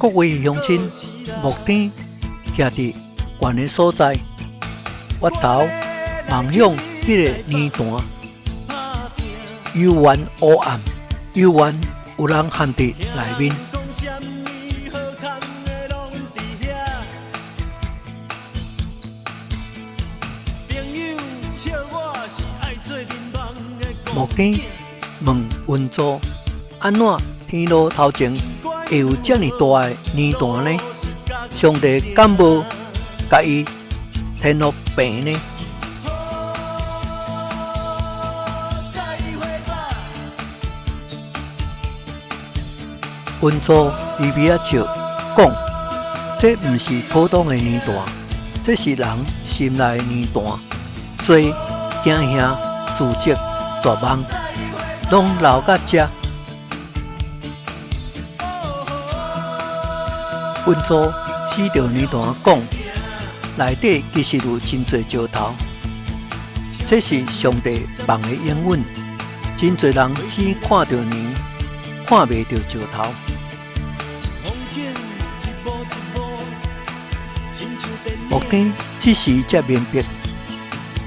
各位鄉親，幕天徛佇懸的所在，越頭望向彼個泥潭，幽怨烏暗，幽怨有人陷佇內面。幕天問雲祖：按怎天路頭前會有遮爾大的泥潭呢？上帝敢無共伊填予平呢？雲祖微微仔笑，講：這毋是普通的泥潭，這是人心內的泥潭，罪、驚嚇、自責、絕望，攏留佇遮。雲祖指著泥潭講：內底其實有真濟石頭，這是上帝放的應允。真濟人只看著泥，看袂著石頭。幕天這時才明白，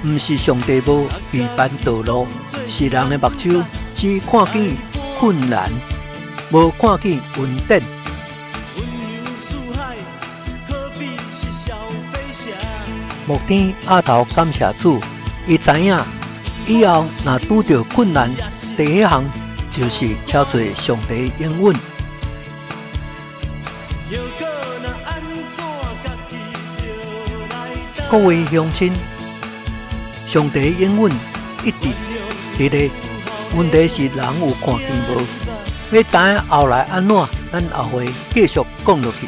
毋是上帝無預辦道路，是人的目睭只看見困難，無看見恩典。幕天額頭感謝主，伊知影以後若拄著困難，第一項就是敲找上帝應允。各位鄉親，上帝應允一直佇咧，問題是人有看見無？欲知影後來按怎，咱後回繼續講落去。